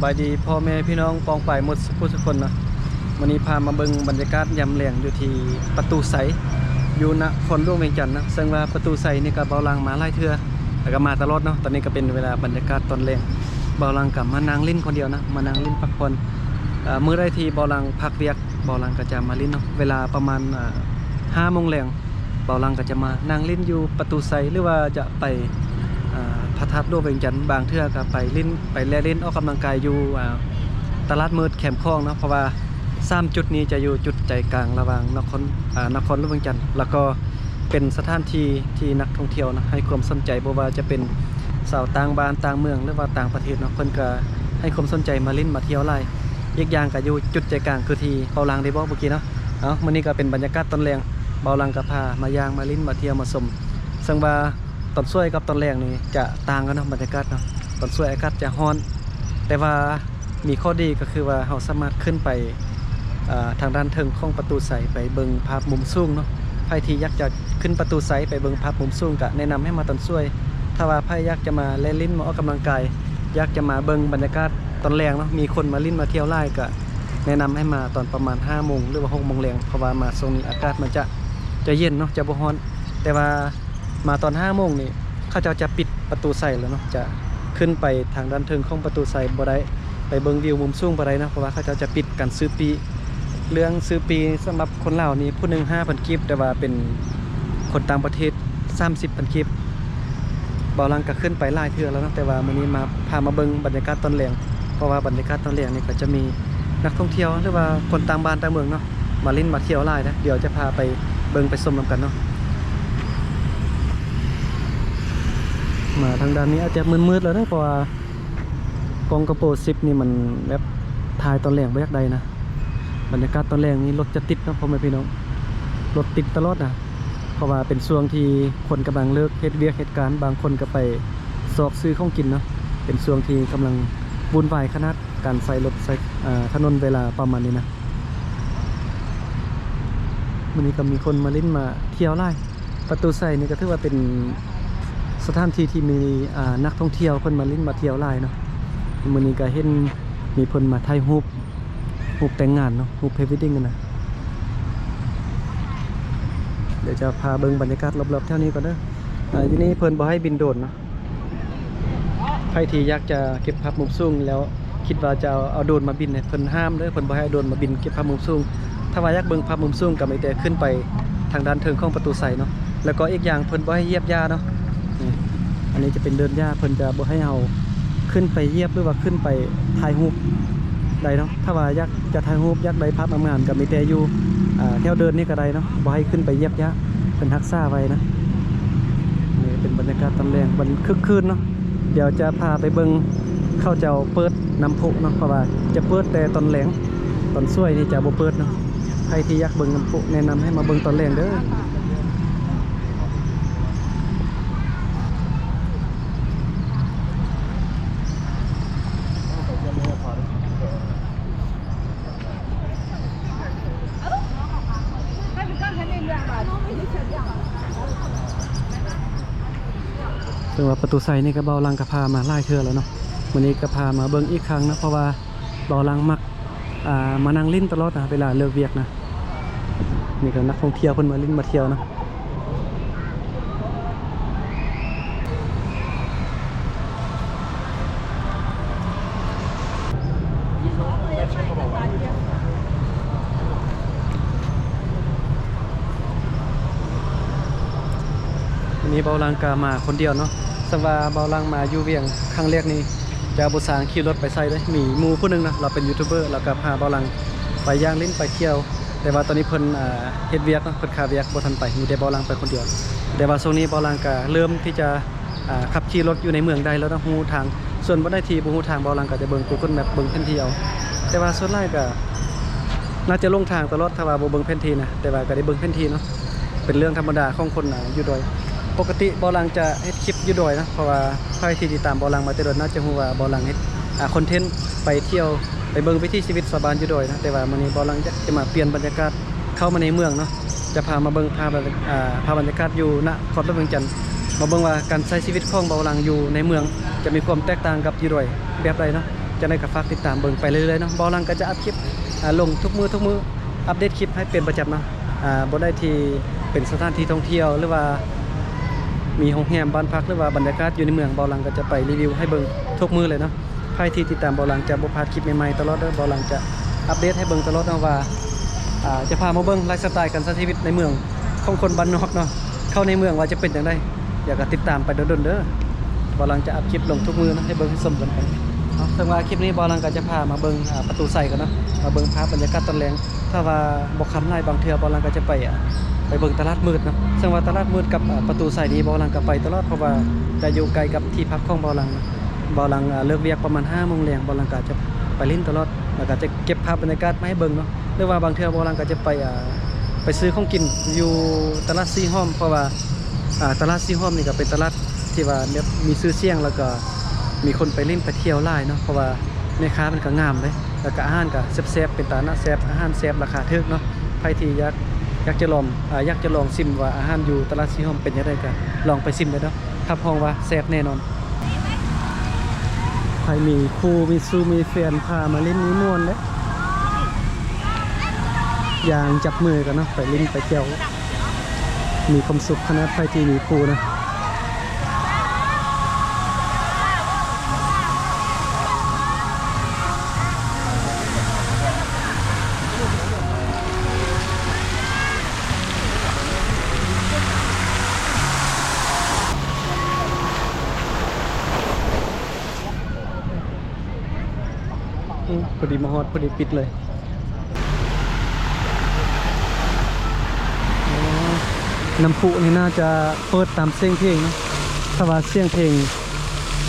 ສະບາຍດີພໍ່ແມ່ພີ່ນ້ອງປ້ອງປາຍໝົດສຸຜູ້ສຸຄົນເນາະ. ມື້ນີ້ພາມາເບິ່ງບັນຍາກາດຍາມແລງຢູ່ທີ່ປະຕູໄຊ ຢູ່ນະຄອນຫຼວງວຽງຈັນເນາະ. ເຊິ່ງວ່າປະຕູໄຊນີ້ກໍເບົາຫຼັງມາຫຼາຍເທື່ອ ແລ້ວກໍມາຕະຫຼອດເນາະ. ຕອນນີ້ກໍເປັນເວລາບັນຍາກາດຕອນແລງ ເບົາຫຼັງກໍມານັ່ງຫຼິ້ນຄົນດຽວນະ ມານັ່ງຫຼິ້ນພັກຜ່ອນ. ເອີ ມື້ໃດທີ່ເບົາຫຼັງພັກວຽກ ເບົາຫຼັງກໍຈະມາຫຼິ້ນເນາະ ເວລາປະມານ ເອີ ຫ້າໂມງແລງ ເບົາຫຼັງກໍຈະມານັ່ງຫຼິ້ນຢູ່ປະຕູໄຊ ຫຼືວ່າຈະໄປ ເອີ ພະທາດຫຼວງວຽງຈັນ. ບາງເທື່ອກໍໄປຫຼິ້ນ ໄປແລ່ນຫຼິ້ນອອກກຳລັງກາຍຢູ່ ເອີ ຕະຫຼາດມືດແຄມຂອງເນາະ ເພາະວ່າສາມຈຸດນີ້ຈະຢູ່ຈຸດໃຈກາງລະຫວ່າງນະຄອນ ເອີ ນະຄອນຫຼວງວຽງຈັນ ແລ້ວກໍເປັນສະຖານທີ່ທີ່ນັກທ່ອງທ່ຽວເນາະ ໃຫ້ຄວາມສົນໃຈ ບໍ່ວ່າຈະເປັນຊາວຕ່າງບ້ານຕ່າງເມືອງ ຫຼືວ່າຕ່າງປະເທດເນາະ ເພິ່ນກໍໃຫ້ຄວາມສົນໃຈມາຫຼິ້ນມາທ່ຽວຫຼາຍ. ອີກຢ່າງກໍຢູ່ຈຸດໃຈກາງ ຄືທີ່ເບົາຫຼັງໄດ້ບອກເມື່ອກີ້ເນາະ. ເອົາ ມື້ນີ້ກໍເປັນບັນຍາກາດຕອນແລງ ເບົາຫຼັງກໍພາມາຍ່າງມາຫຼິ້ນມາທ່ຽວມາຊົມ. ເຊິ່ງວ່າຕອນສວຍກັບຕອນແລງນີ້ຈະຕ່າງກັນເນາະ ບັນຍາກາດເນາະ. ຕອນສວຍອາກາດຈະຮ້ອນ ແຕ່ວ່າມີຂໍ້ດີກໍຄືວ່າເຮົາສາມາດຂຶ້ນໄປ ເອີ ທາງດ້ານເທິງຂອງປະຕູໄຊ ໄປເບິ່ງພາບມຸມສູງເນາະ. ໃຜທີ່ຢາກຈະຂຶ້ນປະຕູໄຊໄປເບິ່ງພາບມຸມສູງ ກໍແນະນຳໃຫ້ມາຕອນສວຍ. ຖ້າວ່າໃຜຢາກຈະມາແລ່ນຫຼິ້ນ ມາອອກກຳລັງກາຍ ຢາກຈະມາເບິ່ງບັນຍາກາດຕອນແລງເນາະ ມີຄົນມາຫຼິ້ນມາທ່ຽວຫຼາຍ ກໍແນະນຳໃຫ້ມາຕອນປະມານຫ້າໂມງ ຫຼືວ່າຫົກໂມງແລງ ເພາະວ່າມາຊ່ວງນີ້ອາກາດມັນຈະ ຈະເຢັນເນາະ ຈະບໍ່ຮ້ອນ. ແຕ່ວ່າມາຕອນຫ້າໂມງນີ້ ເຂົາເຈົ້າຈະປິດປະຕູໄຊແລ້ວເນາະ ຈະຂຶ້ນໄປທາງດ້ານເທິງຂອງປະຕູໄຊບໍ່ໄດ້ ໄປເບິ່ງວິວມຸມສູງບໍ່ໄດ້ເນາະ ເພາະວ່າເຂົາເຈົ້າຈະປິດການຊື້ປີ້. ເລື່ອງຊື້ປີ້ສຳລັບຄົນລາວນີ້ ຜູ້ໜຶ່ງຫ້າພັນກີບ ແຕ່ວ່າເປັນຄົນຕ່າງປະເທດສາມສິບພັນກີບ. ເບົາຫຼັງກໍຂຶ້ນໄປຫຼາຍເທື່ອແລ້ວເນາະ ແຕ່ວ່າມື້ນີ້ມາ ພາມາເບິ່ງບັນຍາກາດຕອນແລງ ເພາະວ່າບັນຍາກາດຕອນແລງນີ້ກໍຈະມີນັກທ່ອງທ່ຽວ ຫຼືວ່າຄົນຕ່າງບ້ານຕ່າງເມືອງເນາະ ມາຫຼິ້ນມາທ່ຽວຫຼາຍເດ້. ດຽວຈະພາໄປເບິ່ງໄປຊົມນຳກັນເນາະ. ມາທາງດ້ານນີ້ອາດຈະມືດໆແລ້ວເດ້ ເພາະວ່າກ້ອງ GoPro ສິບນີ້ມັນແບບຖ່າຍຕອນແລງບໍ່ຢາກໄດ້ນະ. ບັນຍາກາດຕອນແລງນີ້ລົດຈະຕິດເນາະ ພໍ່ແມ່ພີ່ນ້ອງ ລົດຕິດຕະຫຼອດນະ ເພາະວ່າເປັນຊ່ວງທີ່ຄົນກຳລັງເລີກເຮັດວຽກເຮັດການ ບາງຄົນກໍໄປຊອກຊື້ຂອງກິນເນາະ. ເປັນຊ່ວງທີ່ກຳລັງວຸ່ນວາຍຂະໜາດ ການໃຊ້ລົດໃຊ້ ເອີ ຖະໜົນເວລາປະມານນີ້ນະ. ມື້ນີ້ກໍມີຄົນມາຫຼິ້ນມາທ່ຽວຫຼາຍ. ປະຕູໄຊນີ້ກໍຖືວ່າເປັນສະຖານທີ່ທີ່ມີ ອາ ນັກທ່ອງທ່ຽວເພິ່ນມາຫຼິ້ນມາທ່ຽວຫຼາຍເນາະ. ມື້ນີ້ກໍເຫັນມີເພິ່ນມາຖ່າຍຮູບ ຮູບແຕ່ງງານເນາະ ຮູບ pre wedding ຫັ້ນນະ. ດຽວຈະພາເບິ່ງບັນຍາກາດລອບໆແຖວນີ້ກ່ອນເດີ. ອາ ຢູ່ນີ້ເພິ່ນບໍ່ໃຫ້ບິນໂດຣນເນາະ. ໃຜທີ່ຢາກຈະເກັບພາບມຸມສູງແລ້ວຄິດວ່າຈະເອົາ ເອົາໂດຣນມາບິນເນຍ ເພິ່ນຫ້າມເດີ ເພິ່ນບໍ່ໃຫ້ເອົາໂດຣນມາບິນເກັບພາບມຸມສູງ. ຖ້າວ່າຢາກເບິ່ງພາບມຸມສູງກໍມີແຕ່ຂຶ້ນໄປທາງດ້ານເທິງຂອງປະຕູໄຊເນາະ. ແລ້ວກໍອີກຢ່າງເພິ່ນບໍ່ໃຫ້ຢຽບຫຍ້າເນາະ. ນີ້ ອັນນີ້ຈະເປັນເດີ່ນຫຍ້າ ເພິ່ນຈະບໍ່ໃຫ້ເຮົາຂຶ້ນໄປຢຽບ ຫຼືວ່າຂຶ້ນໄປຖ່າຍຮູບໄດ້ເນາະ. ຖ້າວ່າຢາກຈະຖ່າຍຮູບ ຢາກໄດ້ພາບງາມໆ ກໍມີແຕ່ຢູ່ ອາ ແຖວເດີ່ນນີ້ກໍໄດ້ເນາະ ບໍ່ໃຫ້ຂຶ້ນໄປຢຽບຫຍ້າ ເພິ່ນຮັກສາໄວ້ນະ. ນີ້ເປັນບັນຍາກາດຕອນແລງ ມັນຄຶກຄື້ນເນາະ. ດຽວຈະພາໄປເບິ່ງເຂົາເຈົ້າເປີດນ້ຳພຸເນາະ ເພາະວ່າຈະເປີດແຕ່ຕອນແລງ ຕອນສວຍນີ້ຈະບໍ່ເປີດເນາະ. ໃຜທີ່ຢາກເບິ່ງນ້ຳພຸ ແນະນຳໃຫ້ມາເບິ່ງຕອນແລງເດີ. ເຊິ່ງວ່າປະຕູໄຊນີ້ກໍເບົາຫຼັງກໍພາມາຫຼາຍເທື່ອແລ້ວເນາະ. ມື້ນີ້ກໍພາມາເບິ່ງອີກຄັ້ງນະ ເພາະວ່າເບົາຫຼັງມັກ ອ່າ ມານັ່ງຫຼິ້ນຕະຫຼອດນະ ເວລາເລີກວຽກນະ. ນີ້ກໍນັກທ່ອງທ່ຽວເພິ່ນມາຫຼິ້ນມາທ່ຽວນະ. ມື້ນີ້ເບົາຫຼັງກະມາຄົນດຽວເນາະ. ສຳວ່າເບົາຫຼັງມາຢູ່ວຽງຄັ້ງແລກນີ້ ຈະບໍ່ຊ່າງຂີ່ລົດໄປໃສເດ້. ມີໝູ່ຜູ້ໜຶ່ງເນາະ ລາວເປັນຢູທູບເບີ ລາວກະພາເບົາຫຼັງໄປຍ່າງຫຼິ້ນໄປທ່ຽວ. ແຕ່ວ່າຕອນນີ້ເພິ່ນ ອ່າ ເຮັດວຽກເນາະ ເພິ່ນຄາວຽກ ບໍ່ທັນໄປ ມີແຕ່ເບົາຫຼັງໄປຄົນດຽວ. ແຕ່ວ່າຊ່ວງນີ້ເບົາຫຼັງກະເລີ່ມທີ່ຈະ ອ່າ ຂັບຂີ່ລົດຢູ່ໃນເມືອງໄດ້ແລ້ວເນາະ ຮູ້ທາງ. ສ່ວນບ່ອນໃດທີ່ບໍ່ຮູ້ທາງ ເບົາຫຼັງກໍຈະເບິ່ງ Google Map ເບິ່ງແຜນທີ່ເອົາ. ແຕ່ວ່າສ່ວນຫຼາຍກໍໜ້າຈະຫຼົງທາງຕະຫຼອດ ຖ້າວ່າບໍ່ເບິ່ງແຜນທີ່ນະ. ແຕ່ວ່າກໍໄດ້ເບິ່ງແຜນທີ່ເນາະ ເປັນເລື່ອງທຳມະດາຂອງຄົນ ອ່າ ຢູ່ດອຍ. ປົກກະຕິເບົາຫຼັງຈະເຮັດຄລິບຢູ່ດອຍເນາະ ເພາະວ່າໃຜທີ່ຕິດຕາມເບົາຫຼັງມາແຕ່ດົນ ໜ້າຈະຮູ້ວ່າເບົາຫຼັງເຮັດ ອ່າ ຄອນເທັນໄປທ່ຽວ ໄປເບິ່ງວິຖີຊີວິດຊາວບ້ານຢູ່ດອຍເນາະ. ແຕ່ວ່າມື້ນີ້ເບົາຫຼັງຢາກຈະມາປ່ຽນບັນຍາກາດ ເຂົ້າມາໃນເມືອງເນາະ ຈະພາມາເບິ່ງພາບ ອ່າ ພາບບັນຍາກາດຢູ່ນະຄອນຫຼວງວຽງຈັນ ມາເບິ່ງວ່າການໃຊ້ຊີວິດຂອງເບົາຫຼັງຢູ່ໃນເມືອງ ຈະມີຄວາມແຕກຕ່າງກັບຢູ່ດອຍແບບໃດເນາະ. ຈັ່ງໃດກໍຝາກຕິດຕາມເບິ່ງໄປເລື້ອຍໆເນາະ. ບ່າວຫຼັງກໍຈະອັບຄລິບ ອ່າ ລົງທຸກມື້ໆ ອັບເດດຄລິບໃຫ້ເປັນປະຈຳເນາະ. ອ່າ ບ່ອນໃດທີ່ເປັນສະຖານທີ່ທ່ອງທ່ຽວ ຫຼືວ່າມີໂຮງແຮມ ບ້ານພັກ ຫຼືວ່າບັນຍາກາດຢູ່ໃນເມືອງ ບ່າວຫຼັງກໍຈະໄປຣີວິວໃຫ້ເບິ່ງທຸກມື້ເລີຍເນາະ. ໃຜທີ່ຕິດຕາມບ່າວຫຼັງຈະບໍ່ພາດຄລິບໃໝ່ໆຕະຫຼອດເດີ້. ບ່າວຫຼັງຈະອັບເດດໃຫ້ເບິ່ງຕະຫຼອດເນາະວ່າ ອ່າ ຈະພາມາເບິ່ງໄລຟ໌ສະໄຕການໃຊ້ຊີວິດໃນເມືອງຂອງຄົນບ້ານນອກເນາະ. ເຂົ້າໃນເມືອງວ່າຈະເປັນຈັ່ງໃດ ຢາກະຕິດຕາມໄປດົນໆເດີ້. ບ່າວຫຼັງຈະອັບຄລິບລົງທຸກມື້ເນາະ ໃຫ້ເບິ່ງໃຫ້ຊົມກັນໄປເນາະ. ເຊິ່ງວ່າຄລິບນີ້ບ່າວຫຼັງກໍຈະພາມາເບິ່ງ ອ່າ ປະຕູໄຊກ່ອນເນາະ ມາເບິ່ງພາບບັນຍາກາດຕອນແລງ. ຖ້າວ່າບໍ່ຄ່ຳຫຼາຍ ບາງເທື່ອບ່າວຫຼັງກໍຈະໄປ ອ່າ ໄປເບິ່ງຕະຫຼາດມືດເນາະ. ເຊິ່ງວ່າຕະຫຼາດມືດກັບ ອ່າ ປະຕູໄຊນີ້ ບ່າວຫຼັງກໍໄປຕະຫຼອດ ເພາະວ່າຈະຢູ່ໃກ້ກັບທີ່ພັກຂອງບ່າວຫຼັງ. ບ່າວຫຼັງ ອ່າ ເລີກວຽກປະມານຫ້າໂມງແລງ ບ່າວຫຼັງກໍຈະໄປຫຼິ້ນຕະຫຼອດ ແລ້ວກໍຈະເກັບພາບບັນຍາກາດມາໃຫ້ເບິ່ງເນາະ. ຫຼືວ່າບາງເທື່ອບ່າວຫຼັງກໍຈະໄປ ອ່າ ໄປຊື້ຂອງກິນຢູ່ຕະຫຼາດສີ່ຫ້ອມ ເພາະວ່າ ອ່າ ຕະຫຼາດສີ່ຫ້ອມນີ້ກໍເປັນຕະຫຼາດທີ່ວ່າແບບມີຊື່ສຽງ ແລ້ວກໍມີຄົນໄປຫຼິ້ນໄປທ່ຽວຫຼາຍເນາະ ເພາະວ່າແມ່ຄ້າເພິ່ນກໍງາມເດ້ ແລ້ວກໍອາຫານກໍແຊບໆ ເປັນຕາໜ້າແຊບ ອາຫານແຊບ ລາຄາຖືກເນາະ. ໃຜທີ່ຢາກ ຢາກຈະລອງ ອ່າ ຢາກຈະລອງຊິມວ່າອາຫານຢູ່ຕະຫຼາດສີ່ຫ້ອມເປັນຈັ່ງໃດ ກໍລອງໄປຊິມໄດ້ເນາະ. ຮັບຮອງວ່າແຊບແນ່ນອນ. ໃຜມີຄູ່ມີຊູ້ມີແຟນພາມາຫຼິ້ນນີ້ມ່ວນເດ້ ຢ່າງຈັບມືກັນເນາະ ໄປຫຼິ້ນໄປທ່ຽວ ມີຄວາມສຸກຂະໜາດໃຜທີ່ມີຄູ່ນະ. ອືມ ພໍດີມາຮອດ ພໍດີປິດເລີຍ. ອໍ ນ້ຳພຸນີ້ໜ້າຈະເປີດຕາມສຽງເພງເນາະ. ຖ້າວ່າສຽງເພງ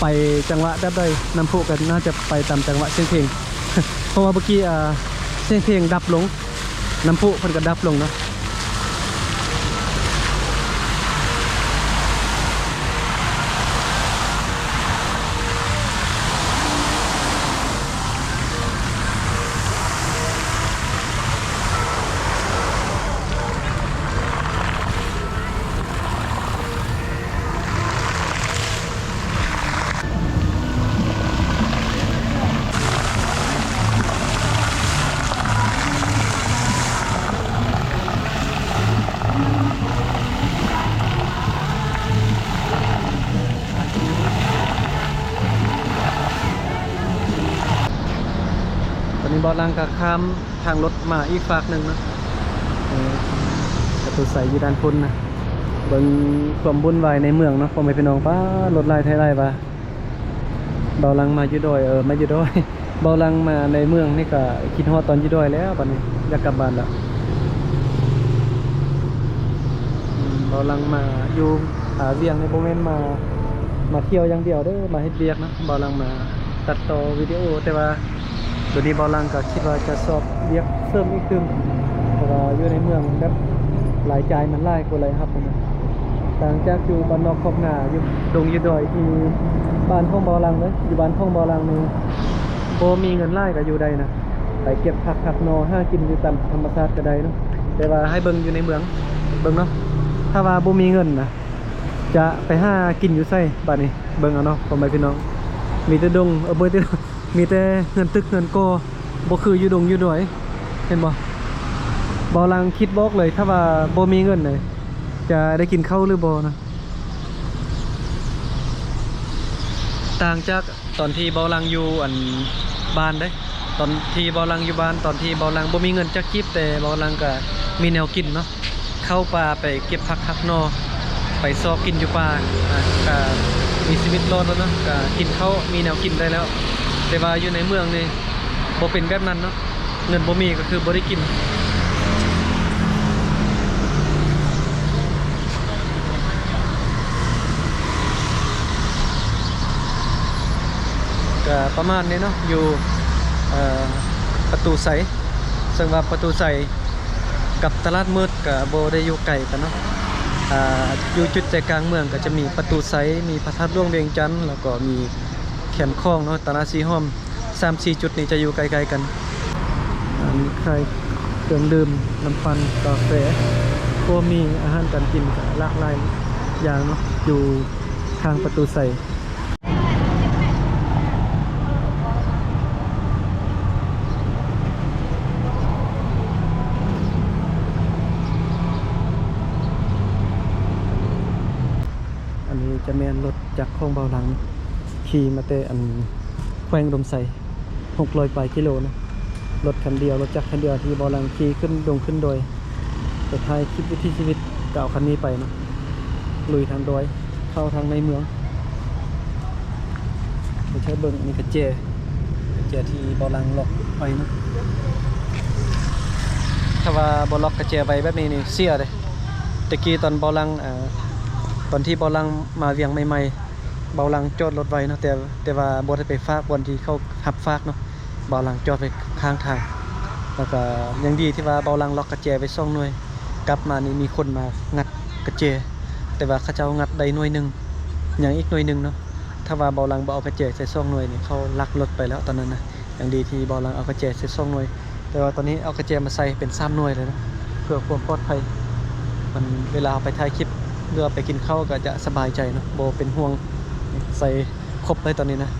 ໄປຈັງຫວະແບບໃດ ນ້ຳພຸກໍໜ້າຈະໄປຕາມຈັງຫວະສຽງເພງ ເພາະວ່າເມື່ອກີ້ ອ່າ ສຽງເພງດັບລົງ ນ້ຳພຸເພິ່ນກໍດັບລົງເນາະ. ຕອນນີ້ບ່າວຫຼັງກໍຂ້າມທາງລົດມາອີກຟາກໜຶ່ງເນາະ. ເອີ ປະຕູໄຊຢູ່ດ້ານພຸ້ນນະ. ເບິ່ງຄວາມວຸ້ນວາຍໃນເມືອງເນາະ ພໍ່ແມ່ພີ່ນ້ອງ. ປ້າ ລົດຫຼາຍແທ້ຫຼາຍວ່າ. ບ່າວຫຼັງມາຢູ່ດອຍ ເອີ ມາຢູ່ດອຍ ບ່າວຫຼັງມາໃນເມືອງນີ້ກະຄິດຮອດຕອນຢູ່ດອຍແລ້ວ ບັດນີ້ຢາກກັບບ້ານແລ້ວ. ອືມ ບ່າວຫຼັງມາຢູ່ ອ່າ ວຽງນີ້ບໍ່ແມ່ນມາ ມາທ່ຽວຢ່າງດຽວເດີ້ ມາເຮັດວຽກເນາະ. ບ່າວຫຼັງມາຕັດຕໍ່ວິດີໂອ ແຕ່ວ່າ ດຽວນີ້ບ່າວຫຼັງກໍຄິດວ່າຈະຊອກວຽກເສີມອີກຕື່ມ ເພາະວ່າຢູ່ໃນເມືອງແບບລາຍຈ່າຍມັນຫຼາຍກວ່າລາຍຮັບນະ. ຕ່າງຈາກຢູ່ບ້ານນອກຄອກນາ ຢູ່ດົງຢູ່ດອຍ ທີ່ບ້ານຂອງບ່າວຫຼັງເລີຍ. ຢູ່ບ້ານຂອງບ່າວຫຼັງນີ້ບໍ່ມີເງິນຫຼາຍກໍຢູ່ໄດ້ນະ ໄປເກັບຜັກຫັກໜໍ່ ຫາກິນຢູ່ຕາມທຳມະຊາດກໍໄດ້ເນາະ. ແຕ່ວ່າໃຫ້ເບິ່ງຢູ່ໃນເມືອງເບິ່ງເນາະ ຖ້າວ່າບໍ່ມີເງິນນະ ຈະໄປຫາກິນຢູ່ໃສບາດນີ້? ເບິ່ງເອົາເນາະ ພໍ່ແມ່ພີ່ນ້ອງ ມີແຕ່ດົງ ເອີ ບໍ່ແມ່ນ ມີແຕ່ເຮືອນຕຶກເຮືອນກໍ່ ບໍ່ຄືຢູ່ດົງຢູ່ດອຍ ເຫັນບໍ່? ບ່າວຫຼັງຄິດບໍ່ອອກເລີຍ ຖ້າວ່າບໍ່ມີເງິນເລີຍ ຈະໄດ້ກິນເຂົ້າຫຼືບໍ່ນະ? ຕ່າງຈາກຕອນທີ່ບ່າວຫຼັງຢູ່ ອັນ ບ້ານເດ້ ຕອນທີ່ບ່າວຫຼັງຢູ່ບ້ານ ຕອນທີ່ບ່າວຫຼັງບໍ່ມີເງິນຈັກກີບ ແຕ່ບ່າວຫຼັງກະມີແນວກິນເນາະ. ເຂົ້າປ່າໄປເກັບຜັກຫັກໜໍ່ ໄປຊອກກິນຢູ່ປ່າ ອ່າ ກະມີຊີວິດລອດແລ້ວເນາະ ກະກິນເຂົ້າ ມີແນວກິນໄດ້ແລ້ວ. ແຕ່ວ່າຢູ່ໃນເມືອງນີ້ບໍ່ເປັນແບບນັ້ນເນາະ ເງິນບໍ່ມີກໍຄືບໍ່ໄດ້ກິນ. ກະປະມານນີ້ເນາະ ຢູ່ ເອີ ປະຕູໄຊ ເຊິ່ງວ່າປະຕູໄຊ ກັບຕະຫຼາດມືດກະບໍ່ໄດ້ຢູ່ໄກກັນເນາະ. ອ່າ ຢູ່ຈຸດໃຈກາງເມືອງກະຈະມີປະຕູໄຊ ມີພະທາດຫຼວງວຽງຈັນ ແລ້ວກໍມີແຄມຂອງເນາະ ຕະຫຼາດສີ່ຫ້ອມ ສາມສີ່ຈຸດນີ້ຈະຢູ່ໃກ້ໆກັນ. ຮ້ານຂາຍເຄື່ອງດື່ມ ນ້ຳປັ່ນ ກາແຟ ພວກມີອາຫານການກິນກະຫຼາກຫຼາຍຢ່າງເນາະ ຢູ່ທາງປະຕູໄຊ. ຂອງບ່າວຫຼັງ ຂີ່ມາແຕ່ອັນແຂວງອຸດົມໄຊ ຫົກຮ້ອຍປາຍກິໂລນະ. ລົດຄັນດຽວ ລົດຈັກຄັນດຽວທີ່ບ່າວຫຼັງຂີ່ຂຶ້ນດົງຂຶ້ນດອຍ ໄປຖ່າຍຄລິບວິຖີຊີວິດ ກໍເອົາຄັນນີ້ໄປເນາະ ລຸຍທາງດອຍ ເຂົ້າທາງໃນເມືອງ. ໄປເບິ່ງ ອັນນີ້ກະແຈ ກະແຈທີ່ບ່າວຫຼັງລັອກໄວ້ເນາະ. ຖ້າວ່າບໍ່ລັອກກະແຈໄວ້ແບບນີ້ນີ້ເສຍເດ້. ແຕ່ກີ້ຕອນບ່າວຫຼັງ ເອີ ຕອນທີ່ບ່າວຫຼັງມາວຽງໃໝ່ໆ ບ່າວຫຼັງຈອດລົດໄວ້ເນາະ ແຕ່ ແຕ່ວ່າບໍ່ໄດ້ໄປຝາກບ່ອນທີ່ເຂົາຮັບຝາກເນາະ. ບ່າວຫຼັງຈອດໄວ້ຂ້າງທາງ ແລ້ວກະຍັງດີທີ່ວ່າບ່າວຫຼັງລັອກກະແຈໄວ້ສອງໜ່ວຍ. ກັບມານີ້ມີຄົນມາງັດກະແຈ ແຕ່ວ່າເຂົາເຈົ້າງັດໄດ້ໜ່ວຍໜຶ່ງ ຍັງອີກໜ່ວຍໜຶ່ງເນາະ. ຖ້າວ່າບ່າວຫຼັງບໍ່ເອົາກະແຈໃສ່ສອງໜ່ວຍນີ້ ເຂົາລັກລົດໄປແລ້ວຕອນນັ້ນນະ. ຍັງດີທີ່ບ່າວຫຼັງເອົາກະແຈໃສ່ສອງໜ່ວຍ ແຕ່ວ່າຕອນນີ້ເອົາກະແຈມາໃສ່ເປັນສາມໜ່ວຍເລີຍເນາະ ເພື່ອຄວາມປອດໄພ. ມັນ ເວລາເຮົາໄປຖ່າຍຄລິບ ຫຼືວ່າໄປກິນເຂົ້າ ກໍຈະສະບາຍໃຈເນາະ ບໍ່ເປັນຫ່ວງ. ໃສ່ຄົບເລີຍຕອນນີ້ນະ.